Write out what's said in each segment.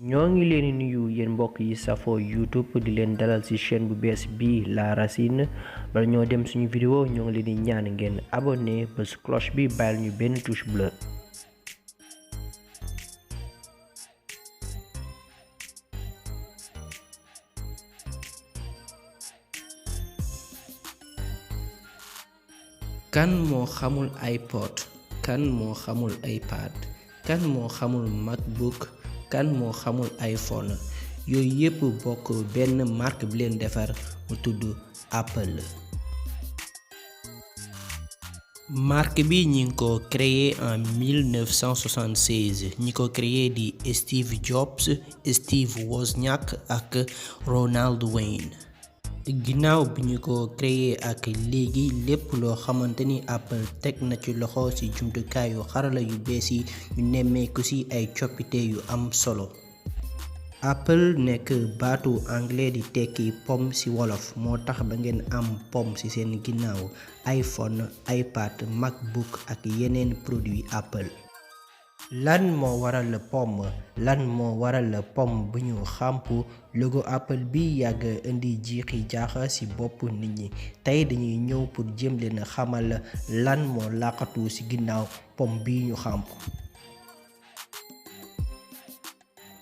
ñoo ngi leen di nuyu yéen mbokk yi safoo YouTube di leen dalal ci chaîne bu bees bi La Racine bala ñoo dem suñu vidéo ñoo ngi leen di ñaan ngeen abonné bés cloche bi bàyyil ñu benn touche bleue. kan moo xamul iPod, kan moo xamul iPad, kan moo xamul MacBook, kan moo xamul iPhone yooyu yépp bokk benn marque bi leen defar mu tudd Apple. marque bi ñi ngi ko créé en 1976 ñi ko créé di Steve Jobs, Steve Wozniak ak Ronald Wayne. ginnaaw bi ñu ko créé ak léegi lépp loo xamante ni Apple teg na ci loxo ci jumtukaayu xarala yu bees yi ñu nemmeeku ci ay coppite yu am solo. Apple nekk baatu anglais di tekki pomme ci wolof moo tax ba ngeen am pomme ci seen ginnaaw iPhone, iPad, MacBook ak yeneen produit Apple. lan moo waral pomme bu ñu xàmp logo Apple bi yàgg indi jiixi jaaxa ci bopp nit ñi tey dañuy ñëw pour jéem leen xamal lan moo làqatu ci ginnaaw pomme bi ñu xàmp.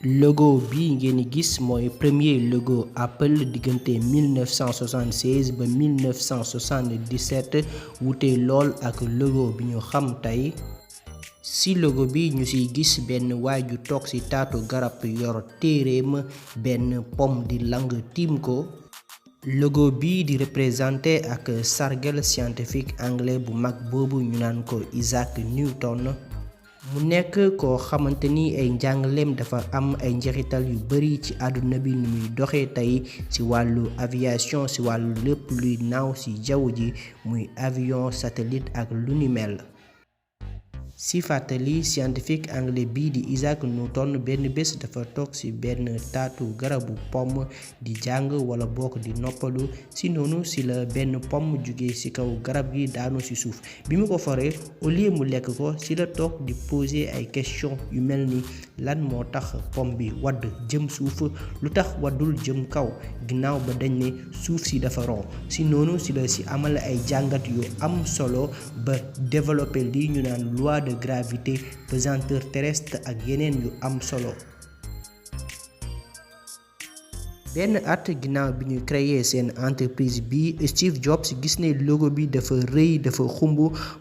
logo bi ngeen gis mooy premier logo Apple diggante 1976 ba 1977 wute lool ak logo bi ñu xam tey. ci logo bi ñu ciy gis benn waay ju toog ci taatu garab yor téereem benn pomme di lang tiim ko. logo bi di représenté ak sargal scientifique anglais bu mag boobu ñu naan ko Isaac Newton. mu nekk koo xamante ni ay njàngaleem dafa am ay njeexital yu bari ci àdduna bi ni muy doxee tey ci wàllu aviation ci wàllu lépp luy naaw ci jaww ji muy avion satellite ak lu ni mel. ci fàttali scientifique anglais bii di Isaac Newton benn bés dafa toog ci benn taatu garabu pomme di jàng wala bokk di noppalu ci noonu ci la benn pomme jóge ci kaw garab gi daanu ci suuf bi mu ko foree au lieu mu lekk ko ci la toog di poser ay questions yu mel ni lan moo tax pomme bi wadd jëm suuf lu tax waddul jëm kaw ginnaaw ba dañ ne suuf si dafa ron ci noonu ci la ci amal ay jàngat yu am solo ba développer li ñu naan loi de gravité, pesanteur terrestre ak yeneen yu am solo. benn at ginnaaw bi ñu créé seen entreprise bi Steve Jobs gis ne logo bi dafa rëy dafa xumb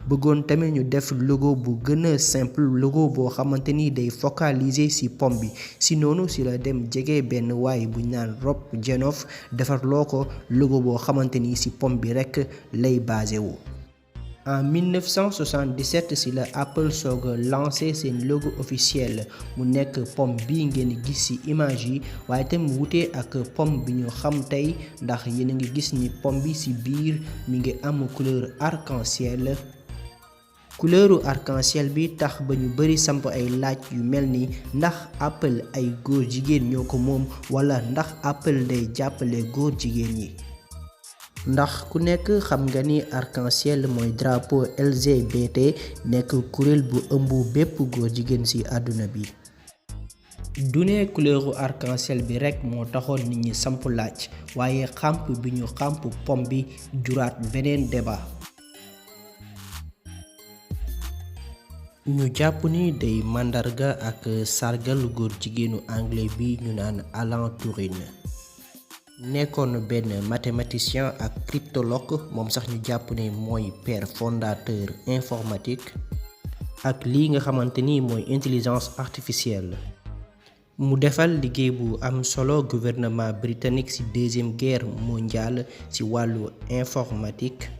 bëggoon tamit ñu def logo bu gën a simple logo boo xamante ni day focaliser ci pomme bi ci noonu ci la dem jege benn waay bu ñu naan Rob Janoff defar loo ko logo boo xamante ni ci pomme bi rekk lay basé wu. en 1977 ci la Apple soog a lancé seen logo officiel mu nekk pomme bi ngeen gis ci image yi waaye tam wute ak pomme bi ñu xam tey ndax yéen a ngi gis ni pomme bi ci biir mi ngi am couleur arc-en-ciel. couleuru arc-en-ciel bi tax ba ñu bari samp ay laaj yu mel ni ndax Apple ay góor jigéen ñoo ko moom wala ndax Apple day jàppale góor jigéen yi. ndax ku nekk xam nga ni arc-en-ciel mooy drapeau LGBT nekk kuréel bu ëmb bépp góor jigéen ci àdduna bi. du ne couleuru arc-en-ciel bi rekk moo taxoon nit ñi samp laaj waaye xàmp bi ñu xàmp pomme bi juraat beneen débat. ñu jàpp ni day màndarga ak sargal góor jigéenu anglais bi ñu naan Alan Turing. nekkoon benn mathématicien ak cryptologue moom sax ñu jàpp ne mooy père fondateur informatique ak lii nga xamante ni mooy intelligence artificielle. mu defal liggéey bu am solo gouvernement britannique ci deuxième guerre mondiale ci wàllu informatique.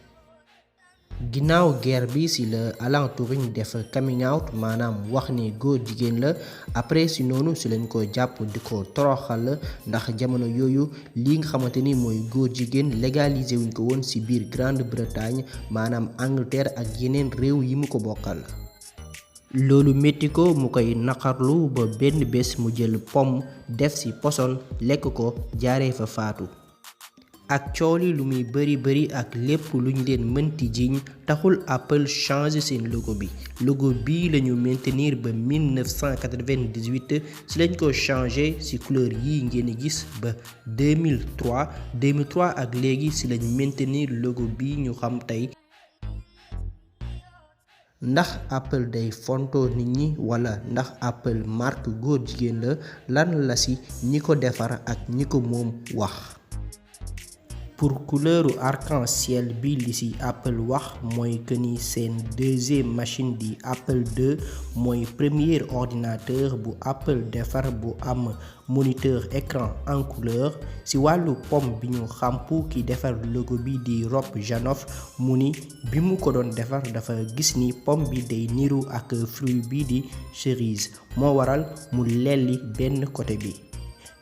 ginnaaw guerre bi ci la Alan Turing def coming out maanaam wax ne góor jigéen la après ci noonu ci lañ ko jàpp di ko toroxal ndax jamono yooyu li nga xamante ni mooy góor jigéen légalisé wuñ ko woon ci biir Grande-Bretagne maanaam Angleterre ak yeneen réew yi mu ko bokkal. loolu metti ko mu koy naqarlu ba benn bés mu jël pomme def ci poson lekk ko jaaree fa faatu. ak coow li lu muy bëri ak lépp luñ leen mënti jiiñ taxul Apple changer seen logo bi bii lañu maintenir ba 1998 ci lañ ko changer ci couleur yi ngeen gis ba 2003 ak léegi ci lañ maintenir logo bi ñu xam tey. ndax Apple day fonto nit ñi wala ndax Apple marque góor jigéen la lan la ci ñi ko defar ak ñi ko moom wax. pour couleuru arc-en-ciel bi li ci Apple wax mooy que ni seen deuxième machine di Apple II mooy premier ordinateur bu Apple defar bu am moniteur écran en couleur. ci wàllu pomme bi ñu xamp ki defar logo bi di Rob Janoff mu ni bi mu ko doon defar dafa gis ni pomme bi day niru ak fruit bi di cerise moo waral mu lelli benn côté bi.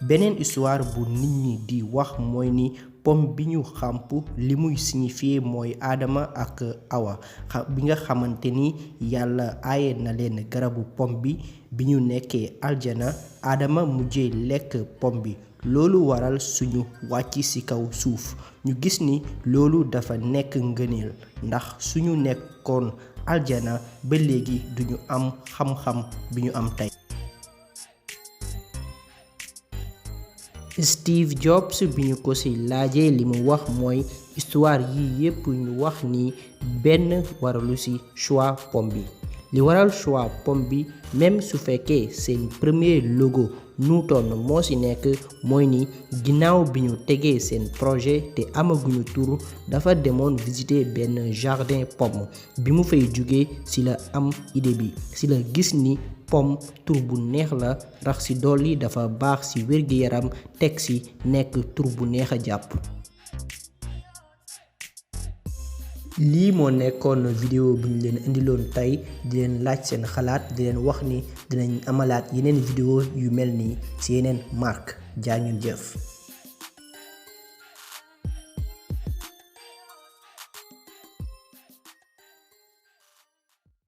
beneen histoire bu nit ñi di wax mooy ni pomme bi ñu xamp li muy signifier mooy Adama ak Awa bi nga xamante ni yàlla aaye na leen garabu pomme bi ñu nekkee aljana Adama mujjee lekk pomme bi loolu waral suñu wàcc ci kaw suuf ñu gis ni loolu dafa nekk ngëneel ndax suñu nekkoon aljana ba léegi duñu am xam-xam bi ñu am tey. Steve Jobs bi ñu ko ci laajee li mu wax mooy histoire yi yépp ñu wax ni benn waralu ci choix pomme bi li waral choix pomme bi même su fekkee seen premier logo Newton moo ci nekk mooy ni ginnaaw bi ñu tegee seen projet te amaguñu tur dafa demoon visiter benn jardin pomme bi mu fay jóge ci la am idée bi ci la gis ni pomme tur bu neex la rax ci dolli dafa baax ci wér-gi-yaram teg ci nekk tur bu neex a jàpp. lii moo nekkoon vidéo bi ñu leen indiloon tey di leen laaj seen xalaat di leen wax ni dinañ amalaat yeneen vidéo yu mel nii ci yeneen marque jaa ngeen jëf.